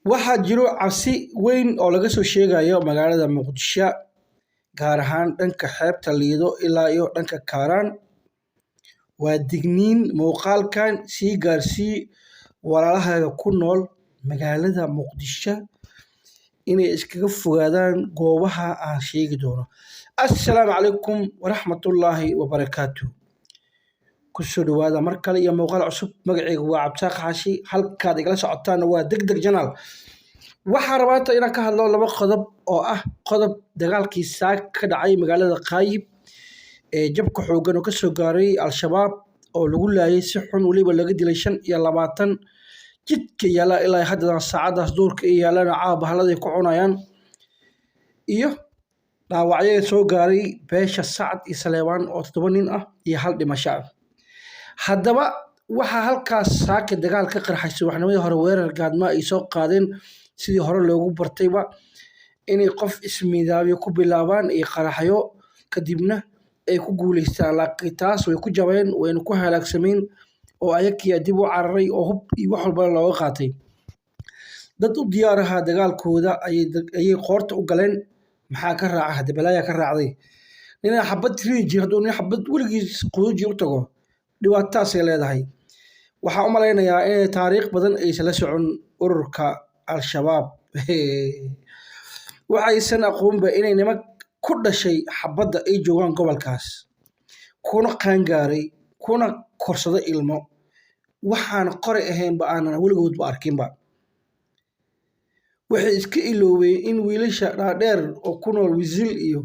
Waxaa jiro cabsi weyn oo laga soo sheegayo magaalada Muqdisho, gaar ahaan dhanka xeebta Liido ilaa iyo dhanka Kaaraan. Waa digniin muuqaalkan sii gaarsii walaalahaaga ku nool magaalada Muqdisho inay iskaga fogaadaan goobaha aan sheegi doono. Assalaamu calaykum waraxmatullaahi wabarakaatu. Kusoo dhawaada mar kale iyo muuqaal cusub. Magacaygu waa Cabdisaaq Xaashi, halkaad igala socotaana waa Deg Deg Channel. Waxaan rabaa inta inaan ka hadlo laba qodob oo ah qodob dagaalkii saaka ka dhacay magaalada Qaayib ee jabka xooggan oo kasoo gaaray Al-Shabaab oo lagu laayay si xun, weliba laga dilay 25 jidka yaala ilaa hadda saacadaas duurka ay yaalana caawa bahalladay ku cunayaan, iyo dhaawacyada soo gaaray beesha Sacad iyo Saleebaan oo 7 nin ah iyo hal dhimasho ah. Haddaba waxaa halkaas saaka dagaal ka qarxay subaxnimadii hore, weerar gaadma ay soo qaadeen sidii hore loogu bartayba inay qof ismidaabyo ku bilaabaan iyo qaraxyo, kadibna ay ku guuleystaan, laakiin taas way ku jabeen, wayna ku halaagsameen oo ayakiyaa dib u cararay oo hub iyo wax walba looga qaatay. Dad u diyaar ahaa dagaalkooda ayay qoorta u galeen. Maxaa ka raaca hadda? Balaayaa ka raacday. Ninaa xabad ridi jir, hadduu nin xabad weligiis quduuji u tago, dhibaatadaasay leedahay. Waxaan u malaynayaa inay taariikh badan aysan la socon ururka Al-Shabaab. Waxaysan aqoonba inay niman ku dhashay xabadda ay joogaan gobolkaas, kuna qaangaaray, kuna korsada ilmo waxaan qori ahaynba aanan weligoodba arkinba. Waxay iska iloobeen in wiilasha dhaadheer oo ku nool Wisil iyo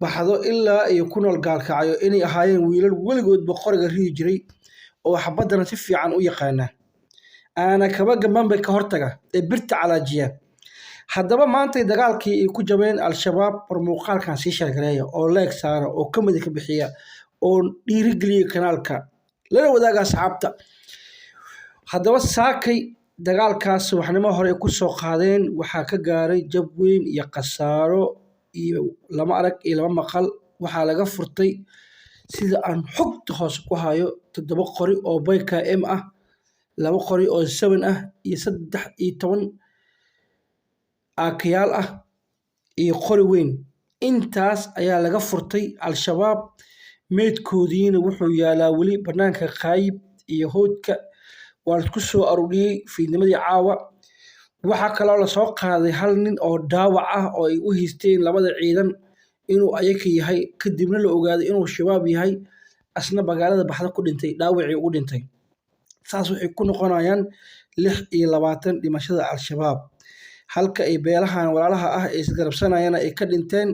Baxdo ilaa iyo ku nool Gaalkacyo inay ahaayeen wiilal weligoodba qoriga ridi jiray oo xabaddana si fiican u yaqaana, aana kaba gambanba ka hortaga ee birta calaajiya. Haddaba maantay dagaalkii ay ku jabeen Al-Shabaab, war muuqaalkan sii sheergareeya oo like saara oo comment ka bixiya oo dhiirigeliya kanaalka, lana wadaaga asxaabta. Haddaba saakay dagaalkaas subaxnimo hore ay ku soo qaadeen waxaa ka gaaray jab weyn iyo khasaaro iyo lama arag iyo lama maqal. Waxaa laga furtay, sida aan xogta hoose ku hayo, 7 qori oo PKM ah, 2 qori oo 7 ah iyo 13 aakayaal ah iyo qori weyn. Intaas ayaa laga furtay Al-Shabaab. Meydkoodiina wuxuu yaalaa weli bannaanka Qaayib iyo howdka, waa la isku soo aruuriyey fiidnimadii caawa. Waxaa kaloo lasoo qaaday hal nin oo dhaawac ah oo ay u haysteen labada ciidan inuu ayaka yahay, kadibna la ogaaday inuu Shabaab yahay, asna magaalada Baxda ku dhintay, dhaawacii ugu dhintay. Saas waxay ku noqonayaan 26 dhimashada Al-Shabaab, halka ay beelahan walaalaha ah ee isgarabsanayana ay ka dhinteen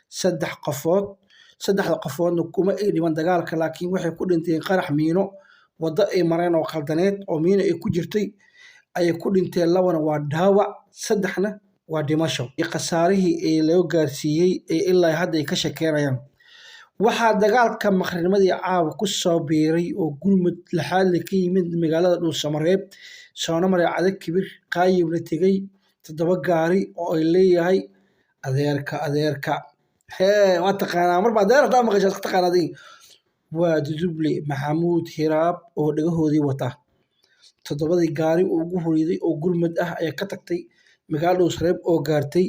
3 qofood. 3da qofoodna kuma ay dhiman dagaalka, laakiin waxay ku dhinteen qarax miino waddo ay mareen oo khaldaneed oo miino ay ku jirtay ayay ku dhinteen. 2na waa dhaawac, 3na waa dhimasho. Iyo khasaarihii ee loo gaarsiiyey ee ilaa hadda ay ka shekeynayaan. Waxaa dagaalka maqrinimadii caawa ku soo biiray oo gurmud laxaadle ka yimid magaalada Dhuusamareeb, soona maray Cadag Kibir, Qaayibna tegey, 7 gaari oo ay leeyahay adeerka hee waa taqaanaa, marba adeer haddaa maqasho iska taqaanaa adiga. Waa Duduble Maxamuud Hiraab oo dhagahoodii wata. 7dii gaari uu ugu horiday oo gurmud ah ayaa ka tagtay magaalada Dhuusamareeb oo gaartay,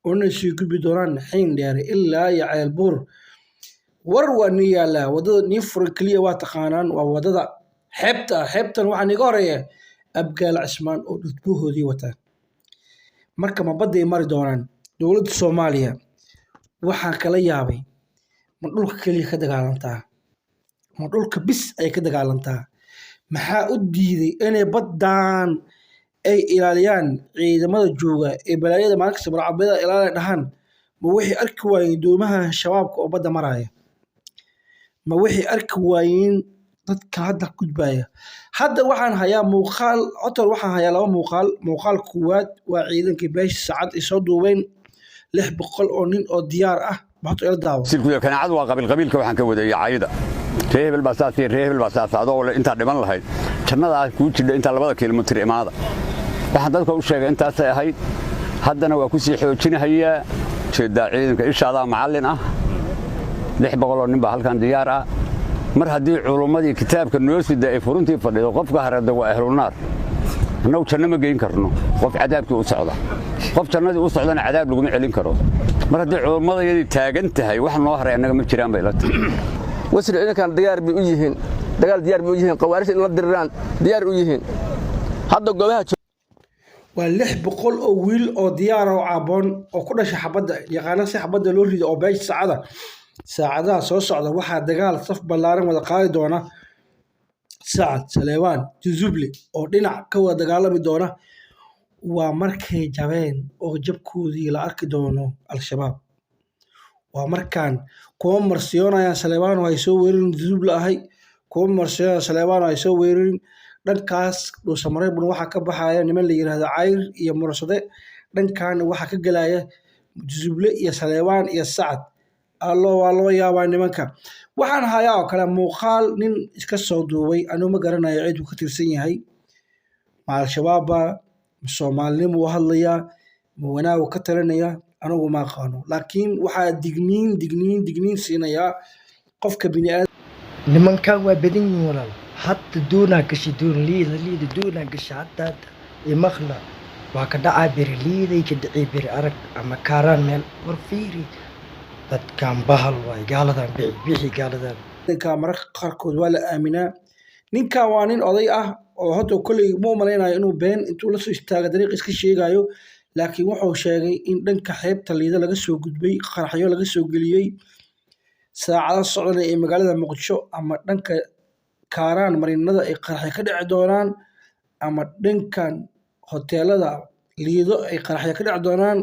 oona sii gudbi doonaan Xiin Dheere ilaa iyo Ceelbuur. War waa nii yaalaa waddada nii furan keliya, waa taqaanaan, waa waddada xeebta ah. Xeebtan waxaa niiga horeeya Abgaal Cismaan oo dhudbahoodii wata. Marka ma badday mari doonaan? Dowladda Soomaaliya waxaan kala yaabay, ma dhulka keliya ka dagaalantaa? Ma dhulka bis ay ka dagaalantaa? Maxaa u diiday inay baddaan ay ilaaliyaan ciidamada jooga ee balaayada maalin kasta burcadbadeeda ilaaliya dhahaan? Ma waxay arki waayeen doomaha Shabaabka oo badda maraya? Ma waxay arki waayeen dadka hadda gudbaya? Hadda waxaan hayaa muuqaal otor, waxaan hayaa laba muuqaal. Muuqaal koowaad waa ciidankii beesha Sacad ay soo duubeen, 600 oo nin oo diyaar ah. Baxto ila daawo. Sirkuya kanaacadu waa qabiil, qabiilka waxaan ka wadayay cayda. Ree hebel baa saas iyo ree hebel baa saas, adoo le intaa dhiman lahayd jannadaa kuu jidha intaa 2da kilomitir imaada. Waxaan dadka u sheegay intaasay ahayd, haddana waa ku sii xoojinahayaa. Jeedaa ciidanka ishaadaa macallin ah, 600 oo nin baa halkan diyaar ah. Mar haddii culummadii kitaabka noo sida ay furuntii fadhido, qofka harada waa ahlunaar. Annagu janno ma geyn karno qof cadaabkii u socda. Qof jannadii u socdana cadaab laguma celin karo. Mar haddii culummadayadii taagan tahay, wax noo haray annaga ma jiraan bay la tahay. Wasri ciidankan diyaar bay u yihiin dagaal, diyaar bay u yihiin khawaarijta in la diriraan, diyaar u yihiin hadda goobaha. Waa 600 oo wiil oo diyaar oo caaboon oo ku dhashay xabadda, yaqaana si xabadda loo rido oo beesha saacada. Saacadaha soo socda waxaa dagaal saf ballaaran wada qaadi doona Sacad, Saleebaan, Duduble oo dhinac ka wada dagaalami doona. Waa markay jabeen oo jabkoodii la arki doono Al-Shabaab. Waa markaan kuma marsiyoonayaan Saleebaan oo ay soo weerarin Duduble ahay, kuma marsiyoonayaan Saleebaan oo ay soo weerarin. Dhankaas Dhuusamareebna waxaa ka baxaya niman la yiraahdo Cayr iyo Mursade, dhankaana waxaa ka gelaya Duduble iyo Saleebaan iyo Sacad. Allo, waa loo yaabaa nimanka. Waxaan hayaa oo kale muuqaal nin iska soo duubay. Anigu ma garanayo cid uu ka tirsan yahay, ma Al-Shabaabba, ma Soomaalinimo u hadlayaa, ma wanaagu ka talinaya, anigu ma aqaano, laakiin waxaa digniin, digniin, digniin siinayaa qofka bini'aadam. Nimankan waa badan yihiin, walaal. Hadda doonaa gashay, doon Liida, Liida doonaa gashay hadda. Hadda imaqla waa ka dhacaa beri, Liiday ka dhacay beri. Arag ama Kaaraan meel war fiiri, dadkan bahal waay, gaaladan bixi, bixi gaaladan. Ninka mararka qaarkood waa la aaminaa. Ninkan waa nin oday ah oo hadda kolley ma umalaynayo inuu been intuu la soo istaaga dariiq iska sheegayo, laakiin wuxuu sheegay in dhanka xeebta Liida laga soo gudbay, qaraxyo laga soo geliyey, saacado socdana ee magaalada Muqdisho ama dhanka Kaaraan marinada ay qaraxyo ka dhici doonaan ama dhankan hoteelada Liido ay qaraxyo ka dhici doonaan.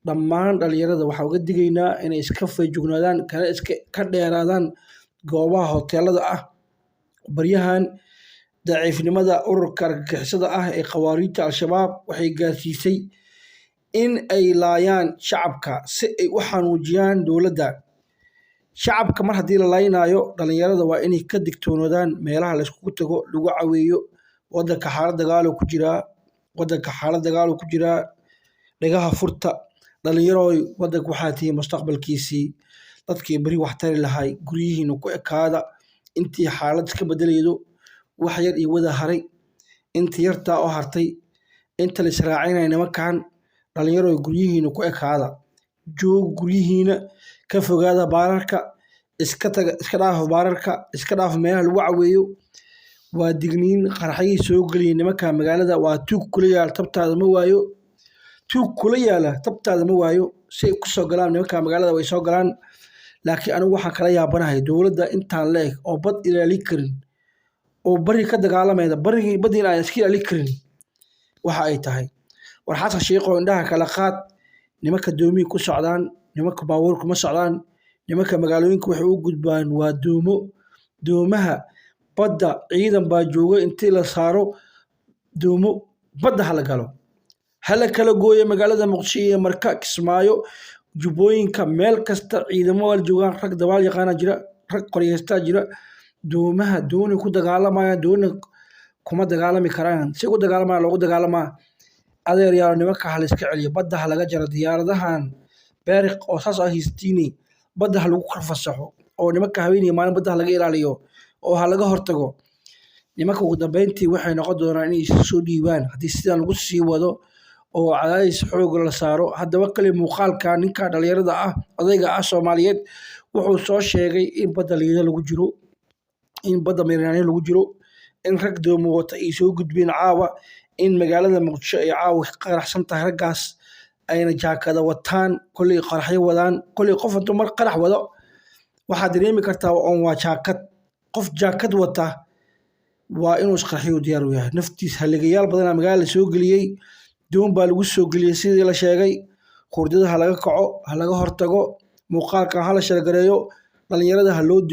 Dhammaan dhalinyarada waxaa uga digaynaa inay iska feejignaadaan, kana iska ka dheeraadaan goobaha hoteelada ah. Baryahan daciifnimada ururka argagixisada ah ee Khawaariijta Al-Shabaab waxay gaarsiisay in ay laayaan shacabka si ay u xanuujiyaan dowladda. Shacabka mar haddii la laynaayo, dhalinyarada waa inay ka digtoonaadaan meelaha la iskugu tago, lagu caweeyo. Wadanka xaalad dagaal ku jiraa, wadanka xaalad dagaal ku jiraa. Dhagaha furta, dhalinyarooy. Wadanka waxaa tihiin mustaqbalkiisii, dadkii beri wax tari lahay. Guryihiina ku ekaada intii xaalad iska bedelaydo. Wax yar iyo wada haray, inta yartaa oo hartay, inta la israacinaya nimankan. Dhalinyarooy, guryihiina ku ekaada, joog guryihiina, ka fogaada baararka, iska taga, iska dhaafa baararka, iska dhaafa meelaha lagu caweeyo. Waa digniin. Qaraxyihii soo geliyay nimanka magaalada waa tuug kula yaala tabtaada ma waayo, tuug kula yaala tabtaada ma waayo. Si ay kusoo galaan nimanka magaalada way soo galaan, laakiin anigu waxaan kala yaabanahay dowladda intaan la eg oo bad ilaali karin oo bari ka dagaalamayda, barigii badiina aan iska ilaali karin waxa ay tahay. War Xasan Sheikh oo indhaha kala qaad. Nimanka doomihii ku socdaan, nimanka baabuur kuma socdaan. Nimanka magaalooyinka waxay u gudbaan waa doomo. Doomaha badda ciidan baa jooga. Intii la saaro doomo badda hala galo, hala kala gooyo magaalada Muqdisho iyo Marka, Kismaayo, Jubbooyinka, meel kasta ciidamo waa joogaan. Rag dabaal yaqaana jira, rag qoryeystaa jira. Doomaha dooni ku dagaalamayaan, dooni kuma dagaalami karaan. Si ku dagaalamaan loogu dagaalamaa. Adeer yaalo, nimanka ha la iska celiyo, badda ha laga jaro. Diyaaradahan beeriq oo saas ah haystiini, badda ha lagu kor fasaxo oo nimanka habeen iyo maalin badda ha laga ilaaliyo oo ha laga hortago nimanka. Ugu dambeyntii waxay noqon doonaan inay isu soo dhiibaan haddii sidan lagu sii wado oo cadaadis xoog la saaro. Haddaba kale muuqaalka ninka dhalinyarada ah, odayga ah Soomaaliyeed, wuxuu soo sheegay in badda Liida lagu jiro, in badda Miranyo lagu jiro, in rag doomo wata ay soo gudbeen caawa, in magaalada Muqdisho ay caawa ka qaraxsan tahay, raggaas ayna jaakada wataan, kolley qaraxyo wadaan. Kolley qof intuu mar qarax wado waxaad dareemi kartaa oon waa jaakad. Qof jaakad wata waa inuu isqarxiyo diyaar u yahay naftiis. Haligayaal badanaa magaalada soo geliyey, doon baa lagu soo geliyey sidii la sheegay. Hurdada ha laga kaco, ha laga hortago. Muuqaalkan hala shargareeyo, dhalinyarada ha loo digo.